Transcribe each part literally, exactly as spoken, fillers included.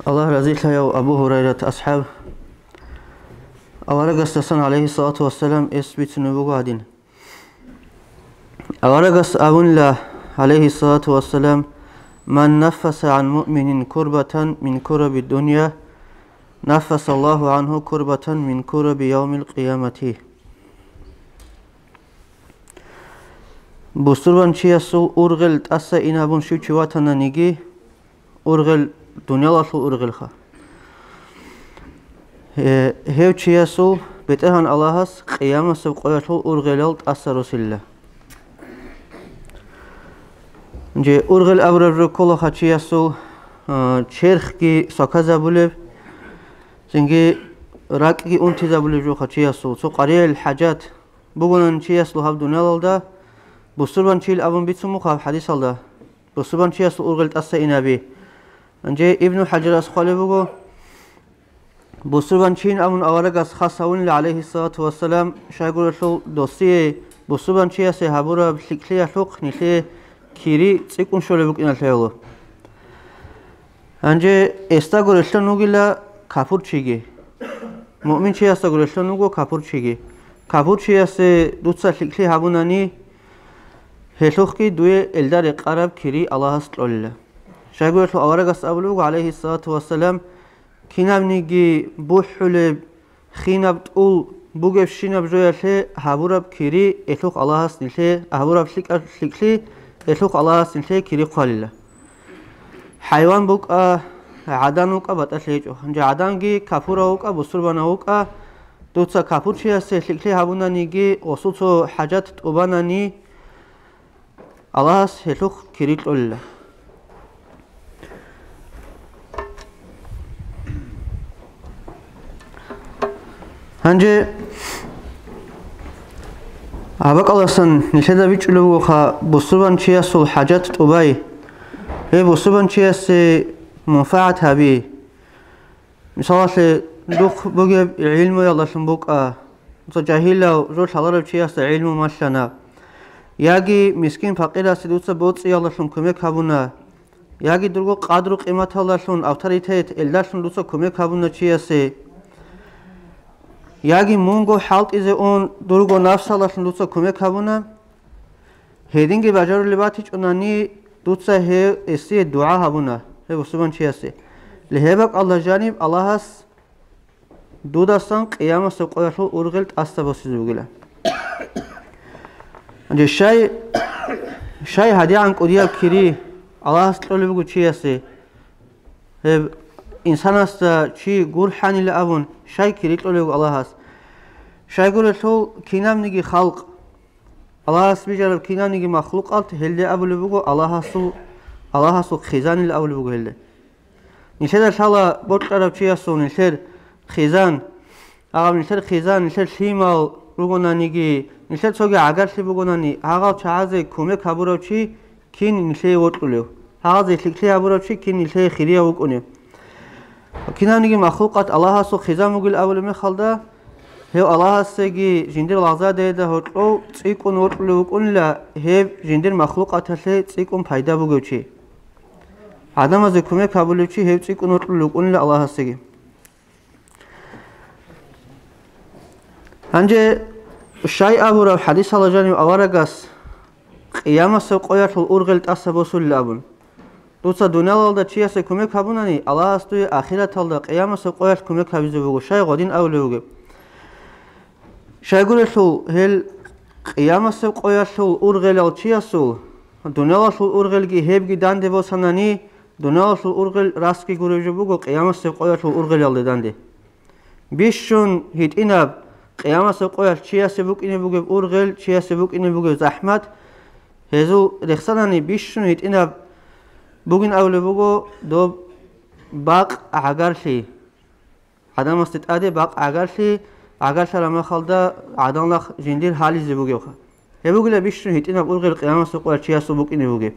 Аллагь разилъаяв Абу Гьурайрат асхӀаб, аварагасдасан, гӀалайгьиссалату вассалам, эс бицунеб буго гьадин. Аварагас абунила, гӀалайгьиссалату вассалам: «Ман наффаса гӀан муъминин курбатан мин кураби дунья, наффаса Аллагьу гӀанху курбатан мин кураби явмил къиямати». Бусурбанчиясул ургъел тӀаса инабун щив чи ватананиги, ургъел, дуниялалъул ургъелха, гье-, гьев чиясул БетӀергьан Аллагьас къиямасеб къоялъул ургъелал тӀаса росила. Же ургъел абураб жо кколаха чиясул, а, черхги соказабулеб, цинги ракӀги унтизабулеб жоха чиясул. Цо къариял хӀажат бугонани чиясул гьаб дуниялалда, бусурбанчийил абун бицун буго гьаб хӀадисалда, бусурбанчиясул ургъел тӀаса инаби. Гьанже Ибну ХӀажарас хъвалеб буго, бусурбанчийин абун аварагас хас гьавунила, гӀалайгьиссалату вассалам, щайгурелъул досие бусурбанчиясе гьабураб лъикӀлъиялъухъ нилъее кири цӀикӀкӀун щолеб букӀиналъе гӀоло. Гьанже эсдаго релълъун вугила капурчиги. Муъминчиясдаго релълъун вуго капурчиги. Капурчиясе дуца лъикӀлъи гьабунани, гьелъухъги дуе элда рекъараб кири Аллагьас кьолила. Щайгурелъул аварагас абулеб буго, гӀалайгьиссалату вассалам, кинабниги бухӀулеб, хинаб тӀул бугебщинаб жоялъе гьабураб кири элъухъ Аллагьас нилъее, гьабураб лъикӀаб-, лъикӀлъи элъухъ Аллагьас нилъее кири хъвалила. ХӀайван букӀа, гӀадан вукӀа, батӀалъи гьечӀо. Гьанже гӀаданги капурав вукӀа, бусурбанав вукӀа, дуца капурчиясе лъикӀлъи гьабунаниги, гъосул цо хӀажат тӀубанани, Аллагьас гьелъухъ кири кьолила. Гьанже гьаб бакӀалдасан нилъеда бичӀчӀулеб бугоха, бусурбанчиясул хӀажат тӀубай, гьеб бусурбанчиясе мунфагӀат гьаби. Мисалалъе, духъ бугеб гӀилмуялдалъун букӀа, цо жагьилав жо лъаларав чиясда гӀилму малъана, яги мискин-пакъирасе дуца боцӀиялдалъун кумек гьабуна, яги дурго къадру-къиматалдалъун, авторитет, элдалъун дуца кумек гьабуна чиясе, яги мунго хӀалтӀизе ун, дурго нафсалдалъун дуца кумек гьабуна, гьединги бажарулеб батичӀунани, дуца гьев, гьесие дугӀа гьабуна, гьев бусурбанчиясе. Гьеб бакӀалда жаниб Аллагьас дудасан къиямасеб къоялъул ургъел тӀаса босизе бугила. Гьанже щай, щай гьадигӀан кӀудияб кири Аллагьас кьолеб буго чиясе, гьеб инсанасда чи гурхӀанила абун, щай кири кьолеб буго Аллагьас? Щайгурелъул кинабниги халкъ, Аллагьас бижараб кинабниги махлукъат, гьелде абулеб буго Аллагьасул, Аллагьасул хъизанил абулеб буго гьелде. Нилъеда лъала бокьарав чиясул нилъер хъизан, агъаб нилъер хъизан, нилъер лъимал ругонаниги, нилъер цоги гӀагарлъи бугонани, гьагъал чагӀазе кумек гьабурав чи кин нилъее вокьулев? Гьагъазе лъикӀлъи гьабурав чи кин нилъее хирияв вукӀунев? Кинабниги махлукъат Аллагьасул хъизан бугил абулеб мехалда, гьев Аллагьасеги жиндир лагъзадерида гьоркьов цӀикӀкӀун вокьулев вукӀунила гьеб жиндир махлукъаталъе цӀикӀкӀун пайда бугев чи. ГӀадамазе кумек гьабулев чи гьев цӀикӀкӀун вокьулев вукӀунила Аллагьасеги. Гьанже щай абураб хӀадисалда жанив аварагас къиямасеб къоялъул ургъел тӀаса босулел абун? Дуца дуниялалда чиясе кумек гьабунани, Аллагьас дуе ахираталда къиямасеб къоялъ кумек гьабизе буго, щай гъодин абулев вугеб? Щайгурелъул гьел къиямасеб къоялъул ургъелал чиясул дуниялалъул ургъелги гьебги данде босанани, дуниялалъул ургъел расги гуреб жо буго къиямасеб къоялъул ургъелалде данде. Бищун гьитӀинаб къиямасеб къоялъ чиясе букӀине бугеб ургъел, чиясе букӀине бугеб захӀмат, гьезул рехсанани бищун гьитӀинаб бугин абулеб буго доб бакъ гӀагарлъи. ГӀадамасде тӀаде бакъ гӀагарлъи, гӀагарлъараб мехалда гӀадан лагъ жиндир гьализе бугевха. Гьеб бугила бищун гьитӀинаб ургъел къиямасеб къоялъ чиясул букӀине бугеб.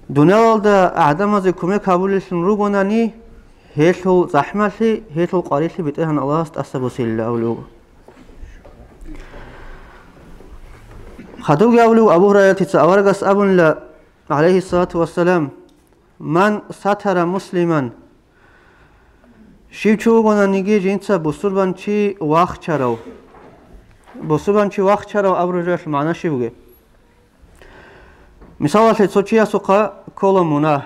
Дуниялалда гӀадамазе кумек гьабулеллъун ругонани, гьелъул захӀмалъи, гьелъул къварилъи БетӀергьан Аллагьас тӀаса босилила абулеб буго. Хадубги абулеб буго Абу Гьурайратица, аварагас абунила, гӀалайгьиссалату вассалам: «Ман сатара муслиман, Щив чи вугонаниги жинца бусурбанчи вахчарав. Бусурбанчи вахчарав абураб жоялъул магӀна щиб бугеб? Мисалалъе, цо чиясухъа ккола мунагь.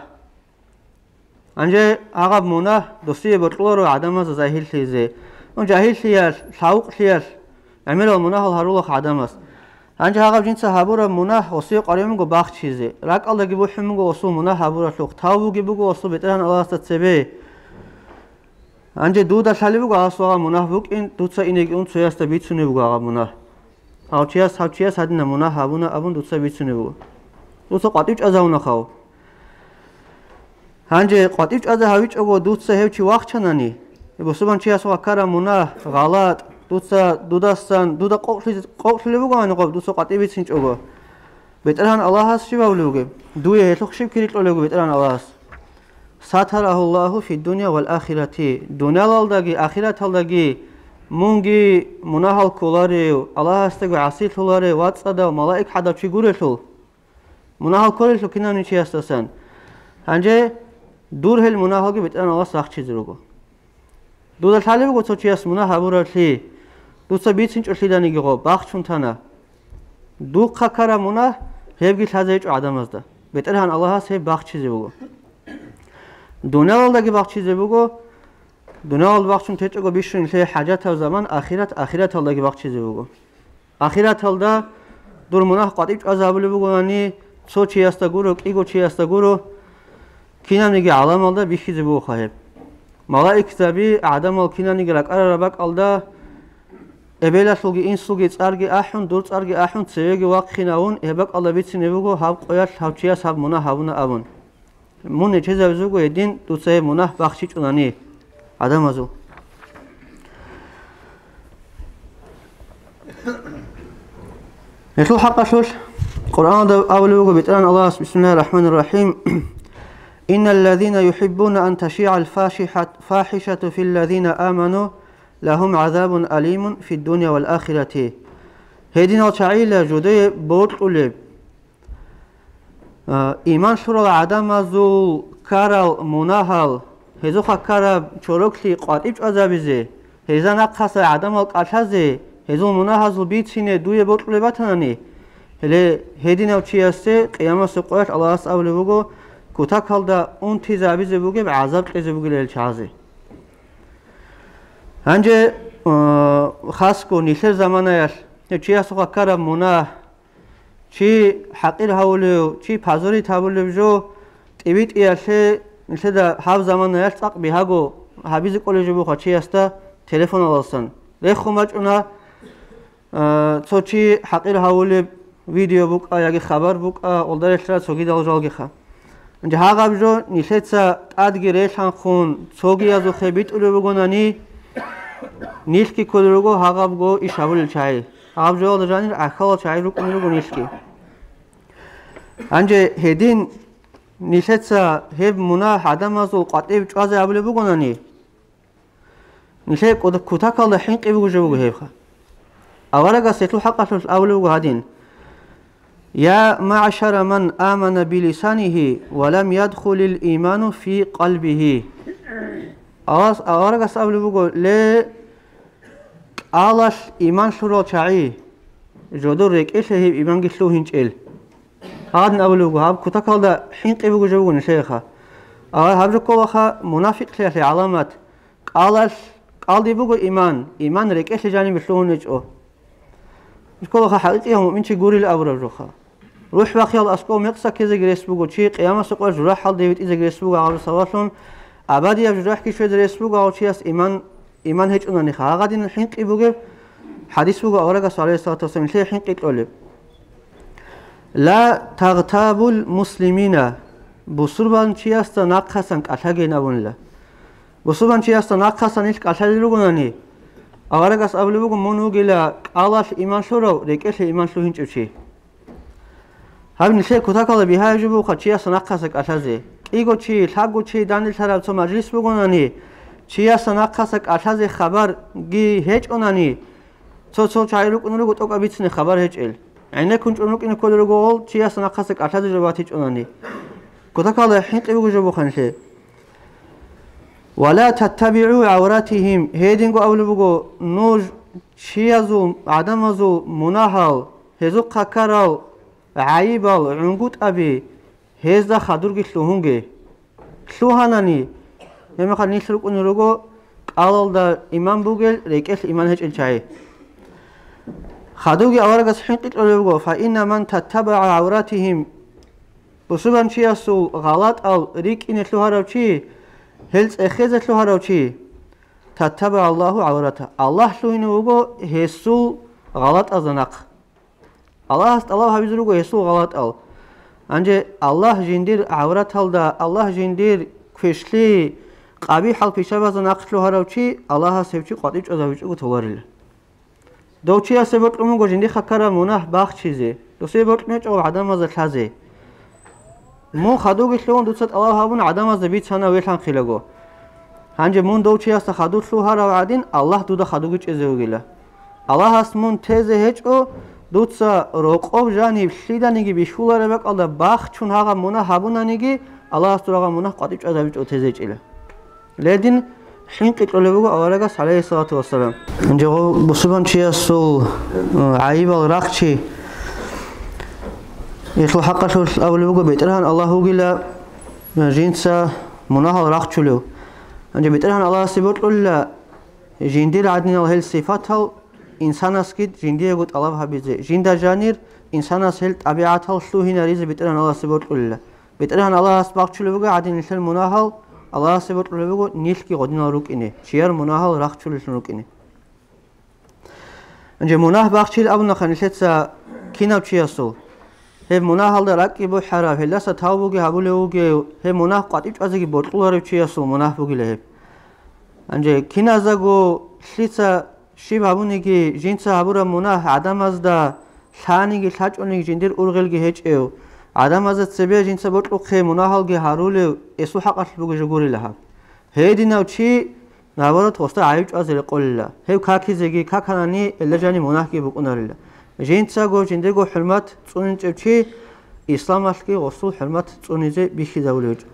Гьанже гьагъаб мунагь досие бокьуларо гӀадамазда загьирлъизе. Ну, жагьиллъиялъ, лъавукълъиялъ гӀемерал мунагьал гьарулаха гӀадамас. Гьанже гьагъаб жинца гьабураб мунагь гъосие къваригӀун буго бахчизе. РакӀалдаги бухӀун буго гъосул мунагь гьабуралъухъ, тавбуги буго гъосул БетӀергьан Аллагьасда цебе. Гьанже дуда лъалеб буго гьасул гьагъаб мунагь букӀин, дуца инеги ун цоясда бицунеб буго гьагъаб мунагь. Гьав чияс, гьав чияс гьадинаб мунагь гьабуна абун дуца бицунеб буго. Дуца къватӀив чӀвазавуна хав. Гьанже къватӀив чӀвазе гьавичӀого дуца гьев чи вахчанани, бусурбан чиясухъа ккараб мунагь, гъалатӀ, дуца дудасан, дуда къокълъи-, къокълъулеб бугоани гъоб дуца къватӀиб бицинчӀого, БетӀергьан Аллагьас щиб гьавулев вугеб? Дуе гьелъухъ щиб кири кьолев вуго БетӀергьан Аллагьас? Сатарагьу Аллагьу фиддуния вал ахирати. Дуниялалдаги ахираталдаги мунги мунагьал кколарев, Аллагьасдаги гӀасилъуларев, вацӀцӀадав, малаик хӀадав чи гурелъул, мунагьал кколелъул кинавниги чиясдасан. Гьанже дур гьел мунагьалги БетӀергьан Аллагьас вахчизе руго. Дуда лъалеб буго цо чияс мунагь гьабуралъи, дуца бицинчӀолъиданиги гъо, бахчун тана. Духъа ккараб мунагь гьебги лъазе гьечӀо гӀадамазда. БетӀергьан Аллагьас гьеб бахчизе буго. Дуниялалдаги бахчизе буго, дуниялалда бахчун течӀого бищун лъе хӀажатаб заман, ахират, ахираталдаги бахчизе буго. Ахираталда дур мунагь къватӀиб чӀвазе гьабулеб бугони, цо чиясда гуро, кӀиго чиясда гуро, кинабниги гӀаламалда бихьизе бугоха гьеб. Малаикзаби гӀадамал кинабниги ракӀарараб бакӀалда, эбелалъулги инсулги цӀарги ахӀун, дур цӀарги ахӀун, цевеги вахъинавун, гьеб бакӀалда бицине буго гьаб къоялъ гьав чияс гьаб мунагь гьабуна абун. Мун нечезавизе вуго гьедин дуца гьеб мунагь бахчичӀунани гӀадамазул. Гьелъул хӀакъалъулъ Къуръаналда абулеб буго БетӀергьан Аллагьас, бисмиллагьир рахӀманир рахӀим: «Инналлазина юхӀиббуна ан ташигӀал фашихат-, фахӀишату филлазина аману, лагьум гӀазабун алимун фиддуния вал ахирати». Гьединал чагӀила жодое бокьулеб, А, иман лъурал гӀадамазул ккарал мунагьал, гьезухъа ккараб чороклъи къватӀиб чӀвазабизе, гьезда нахъаса гӀадамал кӀалъазе, гьезул мунагьазул бицине дуе бокьулеб батанани, гьеле гьединав чиясе къиямасеб къоялъ Аллагьас абулеб буго, кутакалда унтизабизе бугеб гӀазаб кьезе бугила гьел чагӀазе. Гьанже, а, хасго нилъер заманаялъ гьев чиясухъа ккараб мунагь, чи хӀакъир гьавулев, чи позорить гьабулев жо, тӀибитӀиялъе нилъеда гьаб заманаялъ цӀакъ бигьаго гьабизе кӀолеб жо буха чиясда телефоналдасан. Рехун бачӀуна, а, цо чи хӀакъир гьавулеб видео букӀа яги хабар букӀа, гъолда релълъарал цогидал жалгиха. Гьанже гьагъаб жо нилъеца тӀадги релъанхъун цогиязухъе битӀулеб бугонани, нилъги кколел руго гьагъабго иш гьабулел чагӀи. Гьаб жоялда жанир гӀахьалал чагӀи рукӀунел руго нилъги. Гьанже гьедин нилъеца гьеб мунагь гӀадамазул къватӀиб чӀвазе абулеб бугонани, нилъее кӀуда-, кутакалда хӀинкъи буго жо буго гьебха. Аварагас гьелъул хӀакъалъулъ абулеб буго гьадин: «Я маъшара ман амана билисанихи ва лам ядхулил иману фи къалбихи». Аллагьас, аварагас абулеб буго: «Ле, кӀалалъ иман лъурал чагӀи, жодор рекӀелъе гьеб иманги лъугьинчӀел». Гьадин абулеб буго, гьаб кутакалда хӀинкъи буго жо буго нилъееха. Ва гьаб жо кколаха мунафикълъиялъе гӀаламат, кӀалалъ, кӀалдиб буго иман, иман рекӀелъе жанибе лъугьун гьечӀо. Жо кколаха хӀакъикъияв муъминчи гурил абураб жоха. РухӀ бахъиялда аскӀов мекъса ккезеги рес буго, чи къиямасеб къоялъ журахӀалде витӀизеги рес буго гьаб сабаблъун, абадияб журахӀги щвезе рес буго гьав чияс иман, иман гьечӀонаниха. Гьагъадин хӀинкъи бугеб хӀадис буго аварагас, гӀалайгьиссалату вассалам, нилъее хӀинкъи кьолеб: «Ла тагътабул муслимина», бусурбанчиясда нахъасан кӀалъагейин абунила. Бусурбанчиясда нахъасан нилъ кӀалъалел ругонани, аварагас абулеб буго: «Мун вугила кӀалалъ иман лъурав, рекӀелъе иман лъугьинчӀев чи». Гьаб нилъее кутакалда бигьаяб жо буха чиясда нахъаса кӀалъазе. КӀиго чи, лъабго чи данделъараб цо мажлис бугонани, чиясда нахъаса кӀалъазе хабарги гьечӀонани, цо-цо чагӀи рукӀун руго тӀокӀаб бицине хабар гьечӀел. ГӀенеккун чӀун рукӀине кколел руго гъол, чиясда нахъаса кӀалъазе жо батичӀонани. Кутакалда хӀинкъи буго жо буха нилъее. «Ва ла таттабигӀу гӀавратигьим», гьединго абулеб буго, нуж чиязул, гӀадамазул мунагьал, гьезухъа ккарал гӀайибал, гӀунгутӀаби, гьезда хадурги лъугьунге. Лъугьанани, гьебмехалъ нилъ рукӀунел руго кӀалалда иман бугел, рекӀелъ иман гьечӀел чагӀи. Хадуги аварагас хӀинкъи кьолеб буго: «Фа инна ман таттабагӀа гӀавратигьим», бусурбанчиясул гъалатӀал рикӀкӀине лъугьарав чи, гьел цӀехезе лъугьарав чи, «таттабагӀа Аллагьу гӀаврата», Аллагь лъугьине вуго гьесул гъалатӀазда нахъ. Аллагьас тӀалаб гьабизе руго гьесул гъалатӀал. Гьанже Аллагь жиндир гӀавраталда, Аллагь жиндир квешлъи, къабихӀал пишабазда нахъ лъугьарав чи, Аллагьас гьев чи къватӀив чӀвазавичӀого толарила. Дов чиясе бокьун буго жиндихъа ккараб мунагь бахчизе, досие бокьун гьечӀо гӀадамазда лъазе. Мун хадуги лъугьун дуца тӀалаб гьабун гӀадамазда бицана велъанхъилаго. Гьанже мун дов чиясда хадур лъугьарав гӀадин, Аллагь дуда хадуги чӀезе вугила. Аллагьас мун тезе гьечӀо, дуца рокъов жаниб лъиданиги бихьулареб бакӀалда бахчун гьагъаб мунагь гьабунаниги, Аллагьас дур гьагъаб мунагь къватӀив чӀвазабичӀого тезе гьечӀила. Гьедин хӀинкъи кьолеб буго аварагас, гӀалайгьиссалату вассалам. Гьанже гъо-, бусурбанчиясул, э, гӀайибал рахчи, гьелъул хӀакъалъулъ абулеб буго, БетӀергьан Аллагь вугила, э, жинца мунагьал рахчулев. Гьанже БетӀергьан Аллагьасе бокьулила жиндир гӀадинал гьел сипатал инсанасги жиндиего тӀалаб гьабизе, жинда жанир инсанас гьел тӀабигӀатал лъугьинаризе БетӀергьан Аллагьасе бокьулила. БетӀергьан Аллагьас бахчулеб буго гӀадин нилъер мунагьал, Аллагьасе бокьулеб буго нилъги гъодинал рукӀине, чияр мунагьал рахчулелъун рукӀине. Гьанже мунагь бахчил абунаха нилъеца кинав чиясул, гьеб мунагьалда ракӀги бухӀарав, гьелдаса тавбуги гьабулев вугев, гьеб мунагь къватӀив чӀвазеги бокьуларев чиясул мунагь бугила гьеб. Гьанже киназдаго лъица щиб гьабуниги, жинца гьабураб мунагь гӀадамазда лъаниги лъачӀониги жиндир ургъелги гьечӀев, гӀадамазда цебе жинца бокьухъе мунагьалги гьарулев, гьесул хӀакъалъулъ бугеб жо гурила гьаб. Гьединав чи, наоборот, гъосда гӀайиб чӀвазе рекъолила. Гьев какизеги каканани, гьелда жаниб мунагьги букӀунарила. Жинцаго жиндего хӀурмат цӀунинчӀев чи, исламалъги гъосул хӀурмат цӀунизе бихьизабулев гьечӀо.